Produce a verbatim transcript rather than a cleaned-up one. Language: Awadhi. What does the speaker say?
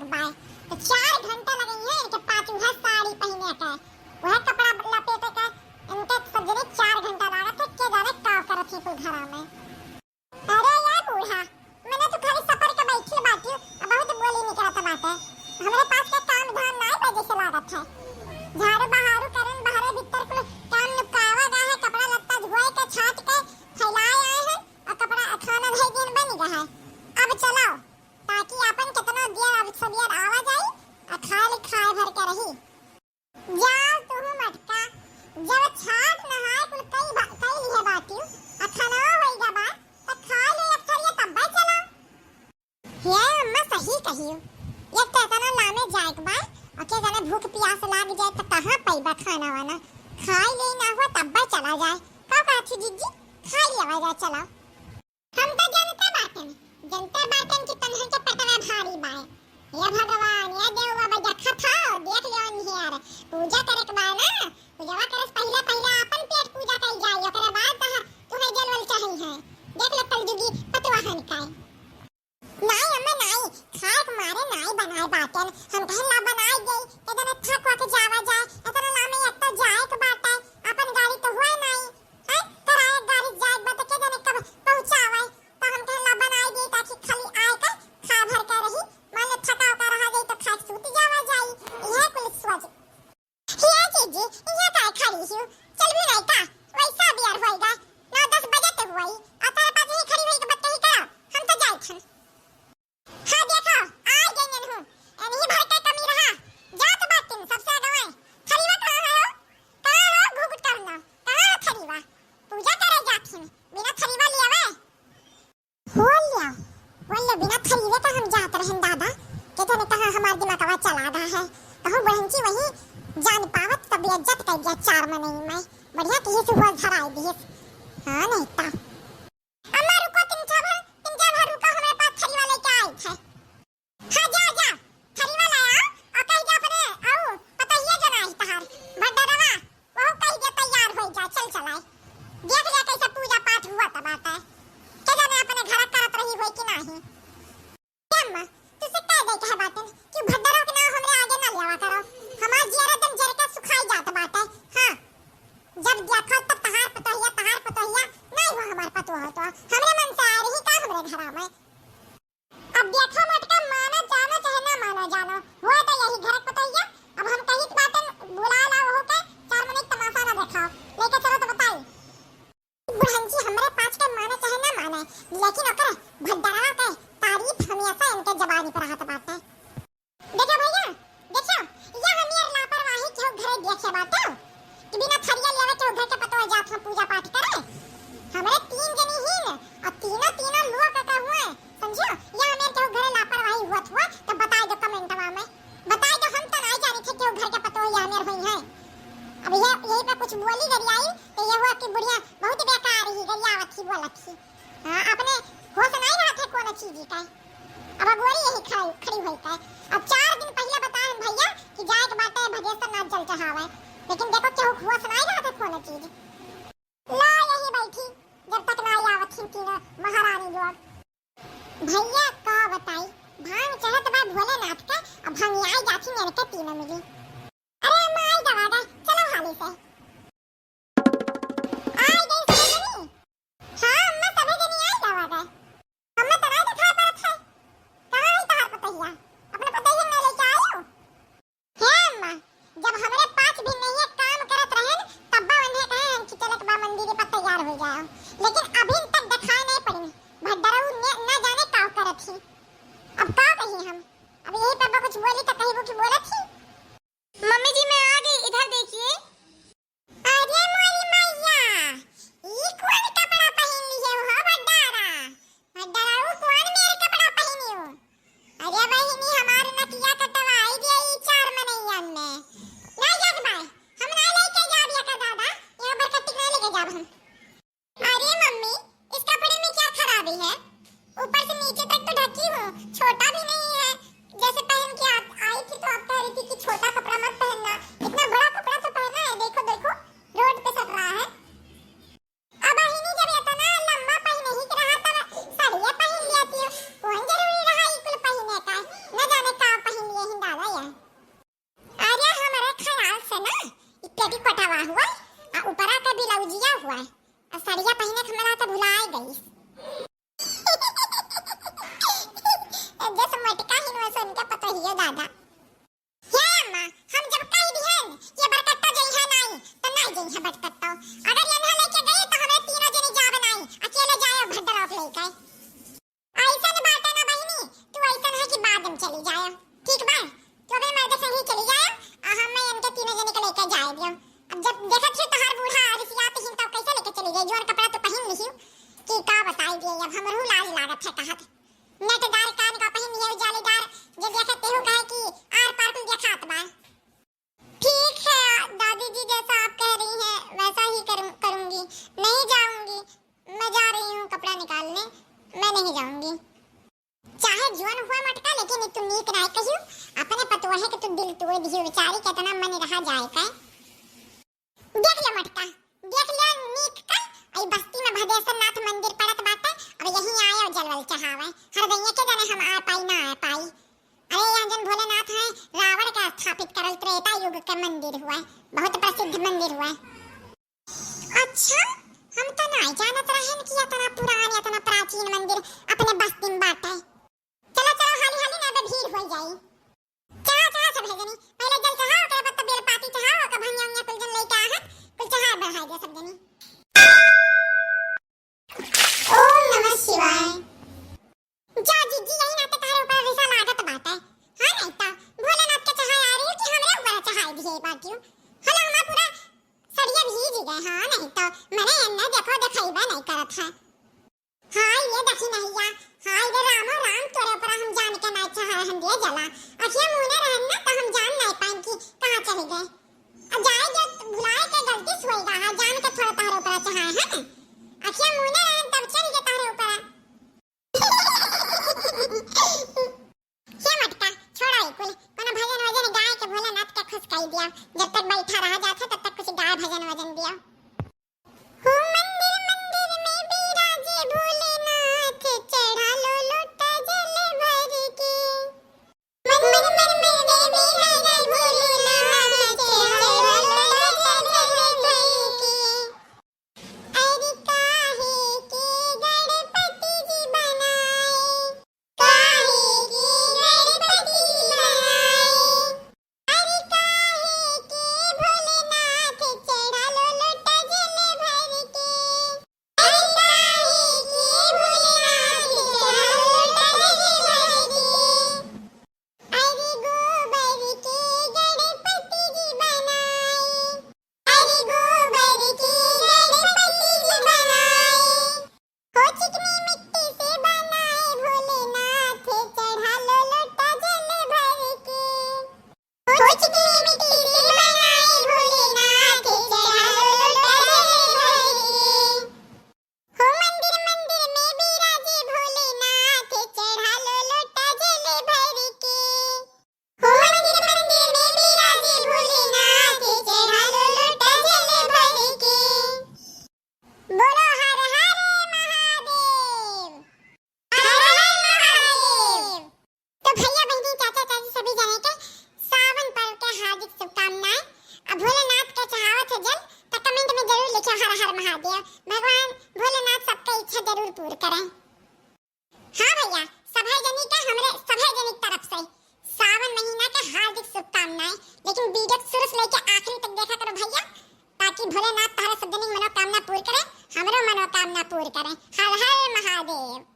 बाय। तो चार घंटा लगइहैं इनके पाँच उहै साड़ी पहिने के, उहै कपड़ा लपेटे के, इनके सब जने चार घंटा लागत है, के जाने का करत ही कुल घरा में। अरे यार बूढ़ा, मने तू खाली सपर के बैठल बाटी, अब बहुत बोली निकलत बाटे। हमरे पास के काम धाम नाय बा जैसे लागत है। झाड़ू बहारू करन, बहरे भीतर कुल काम निपटावा गा है, कपड़ा लत्ता धोए के, छाट के फैलाए आए हैं, और कपड़ा खाना धई दिन बन गा है। अब चलाओ, ताकि आपन केतनो दिया अब सबियर आवा जाई, आ खाए ले खाए भर के रही। जाओ तुहू मटका, जब छाट नहाए कुल कई बा-, कई लिहे बाटियो, आ खानवा होई गा बा, त खा ले एक थरिया तब्बे चला। हे अम्मा सही कहियो, एक तो एतना लामे जाए के बा, और के जाने भूख पियास लाग जाए त कहाँ पइबा खाना वाना, खाई ले ना हुआ तब्बे चला जाए। का कहत ही जीजी, खाई लेवा जाए, चला। हम तो जनते बाटन, जनते बाटन कि तन्हन के पेटवा भारी बाय। हे भगवान, हे देव बाबा, देखत हौ, देख लियो निहार। पूजा करे के बा ना, पूजवा करे से पहिले, पहिले आपन पेट पूजा कइल जाई, ओकरे बाद तोहर, तोहर जल वल चढ़ई है। देख ले कलजुगी पतवाहन का। नाई अम्मा नाई, खाए के मारे नाई बनाए बाटन। हम कहन ला बनाए देई, के जाने थक वक जावा जाए, एतना लामे एक तो जाए के बाटे, आपन गाड़ी तो हुआ नाई। हैं? तोहरा एक गाड़ी जाए बा, त के जाने कब पहुँचावे। त हम कहला बनाई दी, ताकि खाली आए के खा भर के रही। मान ले थका उका रहा जाई, त खाए के सूत जावा जाई। इहे कुल सोच। हिया जीजी, इहाँ काहे खड़ी हियो? चल भी नहीं का? वैसा बियार होई गा। नौ दस बजे ते हुई। आ तारे पास ही खड़ी हुई के बात कही करो। हम तो जाई थन। हाँ, देखो, आ गई ननहू। एनही भर के कमी रहा। जात बाटिन सबसे अगवे। थरीवा कहाँ है हो? कहाँ हो घुघुट करना? कहाँ है थरीवा? पूजा करे जात हिन। बिना थरीवा लियावे। हो लिया, हो लिया, बिना थरीवे का हम जात रहन दादा। के जाने कहाँ हमार दिमागवा चला गा है। कहूँ बहनची वही जान पावत तब इज्जत कर दिया चार मनई में। बढ़िया कही से हुआ धराई दिए। हाँ, नहीं ता। अम्मा रुको, तिनका भर, तिनका भर रुको, हमरे पास थरीवा लेके आई थे। हाँ, जा, जा, थरीवा ले आओ, और कह जा अपने, आओ, पतोहिया जनाई तहार, भड्डरवा, वहू कह दे तैयार हो जा, चल चलाए। देख ले कैसे पूजा पाठ हुआ त बाटे। के जाने अपने घर करत रही होई कि नाही। ए अम्मा, तुसे कह दे कहे बाटन कि भड्डरो के नाव हमरे आगे ना लेवा करो। हमार जियरा दम जर के सुखाई जात बाटे। हाँ, जब देखो तब तहार पतोहिया, तहार पतोहिया, नहीं हो हमार पतोह हो तो। हमरे मन से आ रही का हमरे घरा में? अब देखो मोटका, मानो जानो चाहे ना मानो जानो, हुआ तो यही घर के पतोहिया। अब हम कहित बाटन बुला ला ओहो के, चार मिनट तमाशा ना देखाओ, लेके चलो तो बताई। बुढ़ंची हमरे पाँच के माने चाहे ना माने, लेकिन ओकर भड्डरवा के तारीफ हमेशा इनके जबानी पर रहत बाटे। देखो भैया, देखो, या हमियर लापरवाही केहू घरे देखे बाटे कि बिना थरिया लेवे केहू घर के पतोह जात हम पूजा पाठ करे? हमरे तीन जनी हीन, और तीनों, तीनों लोग का हुए, समझियो? या हमियर केहू घरे लापरवाही हुआ हुआ तो बताई दो कमेंटवा में, बताई दो। हम तो नहीं जानी थे केहू घर के पतोह या हमियर हुई है। अब ये, यही पे कुछ बोली गरियाई तो ये हुआ कि बुढ़िया बहुत बेकार ही गरियावत ही बोलत ही। हाँ, अपने होश नहीं रहत है कोनो चीज का। अब अगोरी यही खड़ी, खड़ी होई का। अब चार दिन पहिले बताए भैया कि जाए के बाटे भगेश्वर नाथ जल चढ़ावे, लेकिन देखो केहू होश नहीं रहत है कोनो चीज। ला यही बैठी, जब तक ना आवत ही तीनों महारानी लोग। भैया का बताई, भांग चढ़त बा भोलेनाथ का, अब भंगियाई जाथी इनके तीनों मिली। अरे अम्मा आई गवा गा, चलो हाली से। आई गई सभी जनी। हाँ अम्मा, सभी जनी आई गवा गा। अम्मा तनाई दिखाई पड़त है। कहाँ है तहार पतोहिया? अपने पतोहिया ना लेके आयो? हे अम्मा, जब हमरे पाँच भी नहीं काम करत रहन, तब्बा उन्हें कहे हम कि चलत बा मंदिर पर तैयार हो जाओ, लेकिन अभी तक दिखाई नहीं पड़ी। भड्डरऊ ने, न जाने का करत ही। अब का कही हम? अब यही पे कुछ बोली तो कहिबू कि बोलत ही। मम्मी जी, मैं आ गई, इधर देखिए। अरे मोरी मैया, ई कौन कपड़ा पहन लिए हो भड्डारा? भड्डारा, ऊ कौन मेर कपड़ा पहनी हो? अरे बहिनी, हमार नकिया कटवाई दे ई चार मनैयन में। ना जात बाय, हम ना लेके जाब ये का दादा, यहाँ बरकट्टी ना लेके जाब हम। अरे मम्मी, इस कपड़े में क्या खराबी है? ऊपर से नीचे तक तो ढकी हूँ, छोटा भी नहीं है। जैसे पहन के आप आई थी तो आप कह रही थी कि सुन के पतोहियो दादा। हे अम्मा, हम जब कहि दिहन कि ये बरकट्टा जइहैं नाई, त नाई जइहैं बरकट्टा। अगर ये ना लेके गई त हमरे तीनों जनी जाबे नाई, अकेले जाए भड्डर ऑफ लेके। अइसन बाटे ना बहिनी, तू अइसन है कि बाद में चली जाए, ठीक बा? तू अबे मर्द संगे चली जाए, आ हम मैं इनके तीनों जने के लेके जाए दियो। अब जब देखत ही तोहार बूढ़ा रिसियात ही, तब कैसे लेके चली गई? जौन कपड़ा तू पहिन लिही कि का बताई दिए, अब हमरू लाज लागत है कहत। नटदार कान का पहिन लिहे, जालीदार, जे देखे तेहू कहे कि आर पार कुल देखात बा। ठीक है दादी जी, जैसा आप कह रही हैं वैसा ही करूं-, करूंगी। नहीं जाऊंगी, मैं जा रही हूँ कपड़ा निकालने, मैं नहीं जाऊंगी। चाहे जौन हुआ मटका, लेकिन ई तू नीक नाय कहियो, अपने पतोहे के तू दिल तोड़ दियो, बेचारी केतना मन रहा जाए का। देख ले मटका, देख ले नीक का, ई बस्ती में भदेश्वर नाथ मंदिर पड़त बाटे, अब यहीं आए और जलवल चढ़ावे। हर गइया के जाने हम आ पाई ना आ पाई। अरे यहाँ जौन भोलेनाथ हैं, रावण का स्थापित करल त्रेता युग के मंदिर हुआ, बहुत प्रसिद्ध मंदिर हुआ। अच्छा, हम तो नाय जानत रहन कि इतना पुरान, इतना प्राचीन मंदिर अपने बस्ती में बाटे। चला, चला, हाली, हाली, ना तो भीड़ हो जाई। चढ़ा, चढ़ा सब है जनी, पहले जल चढ़ाओ, ओकरे बाद तो बेलपाती चढ़ाओ, ओकर भंगिया, उंगिया कुल जन लेके आहत, कुल चढ़ा बढ़ाई दे सब जनी। ओम नमः शिवाय। जा जीजी, यही नाते तहरे ऊपर रिसा लागत बाटे। हाँ, नहीं तो भोलेनाथ के चढ़ाए आ रही कि हमरे ऊपर चढ़ाए दिए बाटियो। हला हमार पूरा सड़िया भीज गए, हाँ, नहीं तो मने एन्ने देखो, देखइबे नहीं करत है। हाय ये देखी नहिया, हाय रे रामो राम, तोरे ऊपर हम जान के नहीं चढ़ाए हम दिए जला। अखिया मुने रहन ना तो हम जान नहीं पाइन कि कहाँ चढ़ गए। अब जाए जो भुलाए के गलती से होई रहा, जान के थोड़ा तहरे ऊपर चढ़ाए है ना। अखिया मुने रहन तब चढ़ गए तहरे ऊपर। हे मटका, छोड़ा ई कुल। कोनो भजन वजन गाय के भोलेनाथ के खुश कई दिया। जब तक बैठा रहा जात है, तब तक कुछ गाय भजन वजन दिया। हो मंदिर मंदिर में विराजे भोलेनाथ, चढ़ा लो लोटा जल भर के। मंदिर मंदिर में विराजे भोलेनाथ, चढ़ा लो लोटा जल भर के। अरे काहे के गणपति जी बनाए, काहे के गणपति जी बनाए, अरे काहे के भोलेनाथ चढ़ा लो लोटा जल भर के, अरे काहे के भोलेनाथ चढ़ा लो लोटा जल भर के। अरे गोबर के गणपति जी बनाए, अरे गोबर के गणपति जी बनाए। हो चिकनी मिट्टी से बनाए भोलेनाथ, चढ़ा लो लोटा जल भर के। हो चिकनी मिट्टी से बनाए भोलेनाथ, चढ़ा लो लोटा जल भर के। हो मंदिर मंदिर में विराजे भोलेनाथ, चढ़ा लो लोटा जल भर के। हो मंदिर मंदिर में विराजे भोलेनाथ, चढ़ा लो लोटा जल भर के। बोलो हर हर महादेव। हर हर महादेव। तो भैया, बहिनी, चाचा, चाची सभी जने के सावन पर्व के हार्दिक शुभकामनाएं। अब भोलेनाथ के चढ़ावत है जल, तो comment में जरूर लिखे हर हर महादेव। भगवान भोलेनाथ सबके इच्छा जरूर पूर्ण करें। हाँ भैया, सभे जनी के हमरे सभे जनी के तरफ से सावन महीना के हार्दिक शुभकामनाएं। लेकिन video के शुरू से लेके आखिरी तक देखा करो भैया, ताकि भोलेनाथ तहरे सब जनी के मनोकामना पूर्ण करें, हमरो मनोकामना पूर्ण करें। हर हर महादेव।